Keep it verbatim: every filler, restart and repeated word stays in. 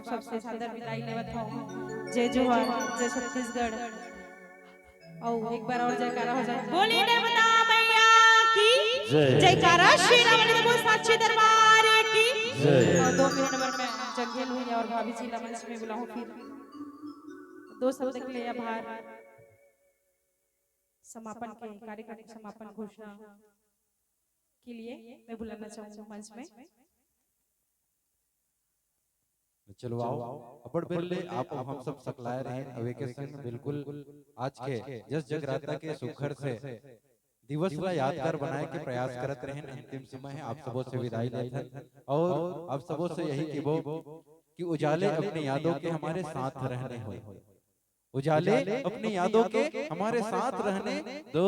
आप सबसे सादर विदाई लेवत हूँ। जय जोहार, जय छत्तीसगढ़। और एक बार और जयकारा हो जाए, बोली नर्मदा मैया की जय। जयकारा श्री रामचंद्र साक्षी दरबार की जय। और दो मिनट भर में जंगेल भैया और भाभी जी ला मंच में बुलाऊं, फिर दो शब्द के लिए आभार। समापन के कार्यक्रम के समापन घोषणा के लिए मैं बुलाना चाहूंगी मंच में। चलो आओ, अब्बड़ बेर ले आप अउ हम सब सकलाए रहेन, अउ एके संग बिल्कुल आज के जस जगराता के सुघर से दिवस ला यादगार बनाए के प्रयास करत रहेन। अंतिम समय है, आप सबों से विदाई लेथन अउ आप सबों से यही किबो कि उजाले अपनी यादों के हमारे साथ रहने होय। उजाले अपनी यादों के हमारे साथ रहने दो।